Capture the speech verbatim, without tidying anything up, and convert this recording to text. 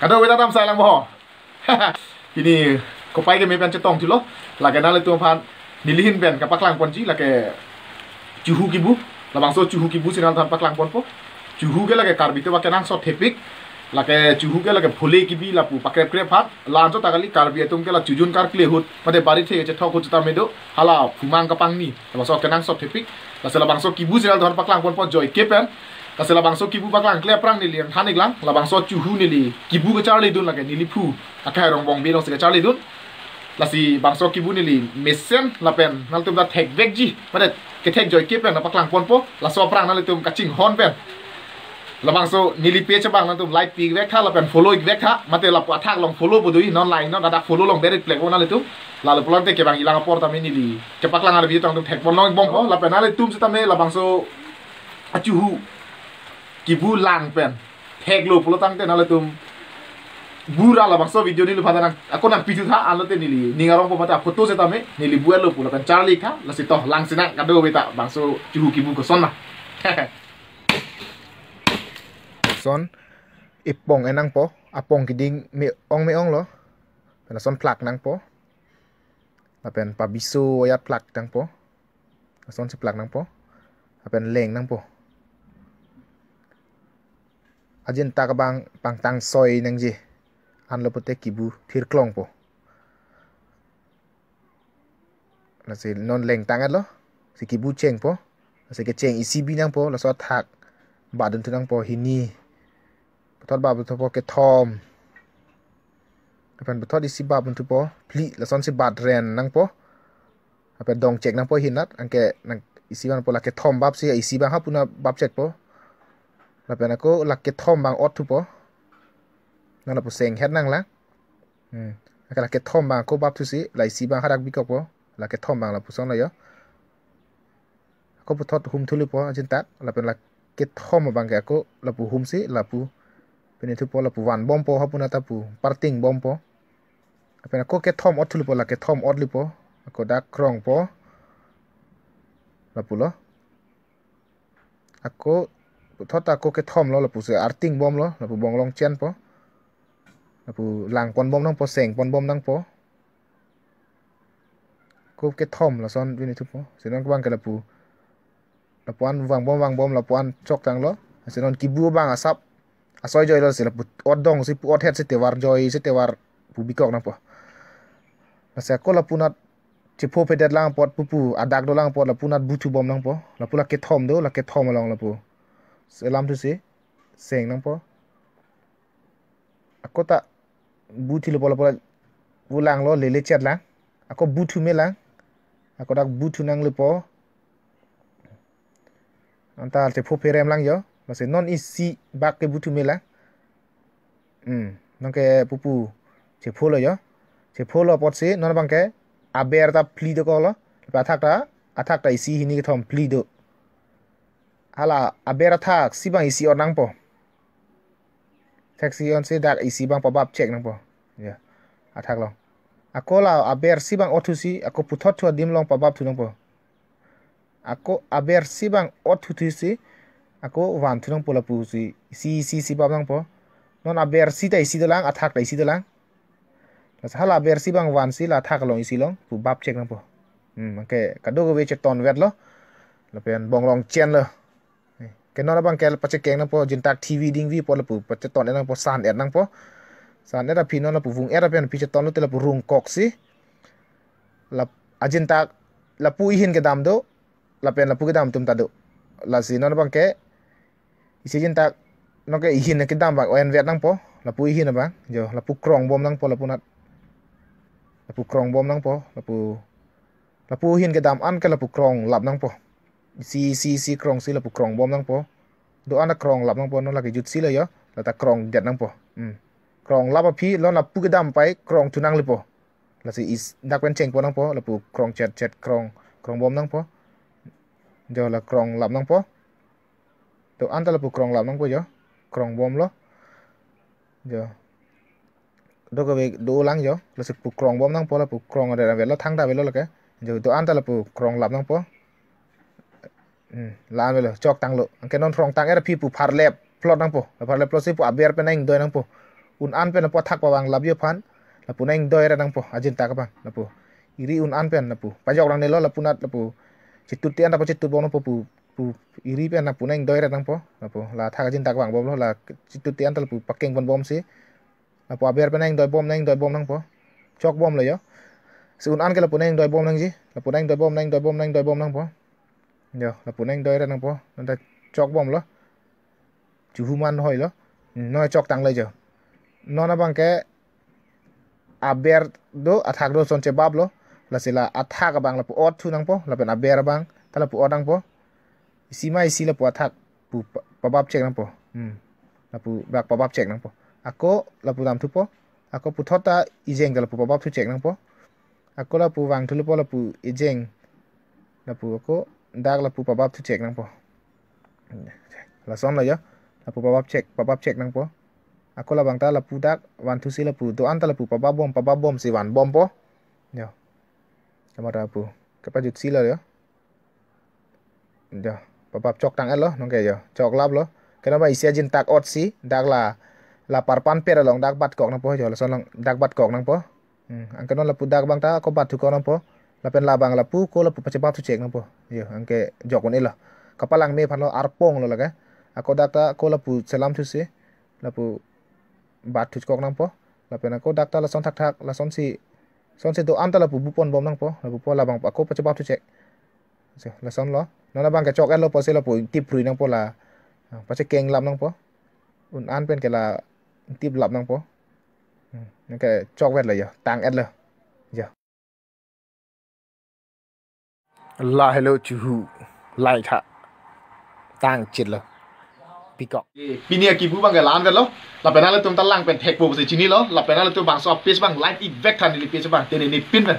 Ado weda dam sai lang bo. Ini kopai ke me pen chetong thulo. Lake nanglitum aphan nelihin pen kapaklang ponji lake chuhu kibu. Labangso chuhu kibu si nanglitum aphan paklang ponpo. Chuhu ke lake Karbi atum akenangsot thepik. Lake chuhu ke lake phule kibi lapu pakrep krep hat. La-anchot ta kali, Karbi atum ke la chujun karkle ahut, mate bari the kechethok ahut seta me do. Hala phumang kapangni. Labangso akenangsot thepik. Lasi labangso kibu si nanglitum aphan paklang ponpo joike pen. Lasi labangso kibu paklangkle aphrang neli nangthan-ik lang. Labangso chuhu neli kibu kacharlidun lake neli phu akai Rongbong Bey alongsi kacharlidun. Lasi bangso kibu neli mesen lapen nanglitum ta thekvekji. Mate kethek joike pen nangpaklang ponpo. Laso aphrang nanglitum kachinghon pen labangso neli page abang nanglitum like pi-ik vek tha lapen follow-ik vek tha. Mate lapu athak along follow pu do, non line non ladak follow along ber-ik plek nanglitum. Lalo pulote kevangji lang apor tame neli kepaklang a-video tangtum thek pon long bompo. Lapen nanglitum setame labangso achuhu kibu lang pen theklo pulo tangte nanglitum bura labangso video neli phada nang ako nangpithu tha, anlote neli ning arongpo mate aphoto setame neli bu-etlo pulo pen charli tha. Lasi to lang sinang kadokave ta bangso chuhu kibu koson ma. Son ipong enangpo, apong keding me-ong me-onglo. Pen lason plak nangpo. Lapen pabiso ayat plak nangpo. Lasonsi plak nangpo. Lapen leng nangpo. Ajin ta kabang pangtang soi nangji. Anlo pute kibu thirklongpo. Lasi non leng tang-etlo. Si kibu chengpo. Lasi kecheng isi bi nangpo. Laso athak bat dunthu nangpo hini. Puthot bat dunthupo kethom. Lapen puthot isi bat dunthupo phli. Lasonsi bat ren nangpo. Lapen dong chek nangpo hinat. Anke nang isi abangpo la kethom bap si isi abang ha puna bap chekpo. Lapen ako la kethom abang ot thupo. Nang lapu seng het nang lang. Hmm. Anke la kethom abang ako bap thusi la isi abang hadak bikokpo. La kethom abang lapuson lo yo. Ako puthot hum thulipo ajin tak. Lapen la kethom abang ke ako lapu humsi lapu pini thupo lapu van bompo ha puna ta pu parting bompo. Lapen ako kethom ot thulipo, la kethom ot lipo. Ako dak krongpo. Lapulo. Ako puthot ako kethomlo, lapusi arting bomlo, lapu bonglong chenpo. Lapu lang pon bom nangpo, seng pon bom nangpo. Ako kethom lason pini thupo. Si non kevang ke lapu. Lapu-an vang bom vang bom lapu-an chok tanglo. Si non kibu abang asap asoi joilo si lapu ot dong si pu ot het si tevar joi si tevar pu bikok nangpo. Lasi ako lapunat chepho pedet lang apot pupu adak do lang apot lapunat bu thu bom nangpo. Lapu la kethom do, la kethom along lapu selam thusi seng nangpo. Ako ta bu thulipo lapu la bu langlo lele chet lang. Ako bu thu me lang. Ako dak bu thu nanglipo. Anta chepho perem lang yo. Lasi non isi bak ke bu thu me lang. Hmm, non ke pupu chepholo yo. Chepholo apotsi non abang ke aber ta phli dokoklo. Lapen athak ta, athak ta isi hini kethom phli do. Hala aber athak si abang isi ot nangpo. Thak si on si dak isi abang pabap chek nangpo. Ya. Athak long. Ako la aber si abang ot thusi, ako puthot thu adim along pabap thu nangpo. Ako aber si abang ot thu thusi, ako van thu nangpo lapusi, isi isi isi bap nangpo. Non aber si ta isi dolang, athak ta isi dolang. Lasi hala aber si abang vansi la athak along isi along pu bap chek nangpo. Hmm, anke kadokave cheton vetlo. Lapen bonglong chenlo. Ke non abang ke pachekeng nangpo, jintak T V dingvi apot lapu pacheton-et nangpo, san-et nangpo. San-et aphi non lapu vung-et aphi chetonlo te lapu rungkoksi. Lap ajintak lapu ihin kedam do, lapen lapu kedam atum ta do. Lasi non abang ke isi jintak non ke ihin kedam abang o-en vet nangpo, lapu ihin abang. Jo, lapu krong bom nangpo lapunat. Lapu krong bom nangpo, lapu lapu ihin kedam an ke lapu krong lap nangpo. Isi isi isi krongsi lapu krong bom nangpo. Do-an ta krong lap nangpo, non lake jutsi lo yo. Lata krong det nangpo. Hmm. Krong lap aphi non lapu kedam pai krong thu nanglipo. Lasi is dak pen chengpo nangpo, lapu krong chet chet krong krong bom nangpo. Jo la krong lap nangpo. Do-an ta lapu krong lap nangpo jo. Krong bomlo. Jo. Dokave do lang jo. Lasi pu krong bom nangpo, lapu krong adet avetlo, thangta avetlo lake. Jo, do-an ta lapu krong lap nangpo. Hmm, la-an avelo, chok tanglo. Anke non krong tang-et aphi pu pharlep plot nangpo. Pharlep plotsi pu aber pen nang doi nangpo. Un-an pen lapu athak pavang lap ji aphan, lapu nang ingdoi ret nangpo, ajintak abang, lapu iri un-an pen lapu pajok nangnelo, lapu nat lapu chitut ti-an ta pachitut bom nangpo pu, pu iri pen lapu nang ingdoi ret nangpo, lapu la athak ajintak vang bomlo, la chitut ti-an ta lapu pakeng pon bomsi, lapu aber pen nang ingdoi bom, nang ingdoi bom nangpo, chok bomlo jo. Si un-an ke lapu nang ingdoi bom nangji, lapu nang ingdoi bom, nang ingdoi bom, nang ingdoi bom nangpo. Jo, lapu nang ingdoi ret nangpo, nonta chok bomlo. Chuhu man hoilo. Hmm, non chok tanglo jo. Non abang ke aber do, athak do ason chebaplo. Lasi la athak abang lapu ot thu nangpo, lapen aber abang ta lapu ot nangpo. Isi ma isi lapu athak pu pa-, pabap chek nangpo. Hmm. Lapu bak pabap chek nangpo. Ako lapu dam thupo. Ako puthot ta ejeng ta lapu pabap thu chek nangpo. Ako lapu vang thulo po lapu ejeng. Lapu ako dak lapu pabap thu chek nangpo. Lasonlo jo. Lapu pabap chek, pabap chek nangpo. Ako labang ta lapu dak van thusi lapu do-an ta lapu pabap bom, pabap bomsi van bompo. Jo. Kamara lapu kepajut silo jo. Jo, pabap chok tang-etlo, nonke jo. Chok laplo. Keno ba isi ajintak otsi, dak la, la parpan per along dak bat kok nangpo, jo, lason along dak bat kok nangpo. Hmm, anke non lapu dak abang ta ako bat thu kok nangpo. Lapen labang lapu ako lapu pachebap thu chek nangpo. Jo, anke jok un-elo. Kapalang me aphanlo, arponglo lake. Ako dak ta ako lapu selam thusi, lapu bat thu kok nangpo. Lapen ako dak ta lason thakthak, lasonsi, lasonsi do-an ta lapu bupon bom nangpo. Lapu po labang ako pachebap thu chek. So, lasonlo. Non abang ke chok-etlo pusi lapu ingtip rui nangpo la. Ah, pachekeng lap nangpo. Un-an pen ke la ingtip lap nangpo. Hmm, nonke chokvetlo jo. Tang-etlo. Jo. Lahelo chuhu. Lai tha. Tang chitlo. Pikok. Pini akibu abang ke la-an vetlo. Lapen nanglitum ta lang pen thekpo pusi chinilo. Lapen nanglitum bangso a-page abang like-ik vek tha neli page abang. Te neli pin pen.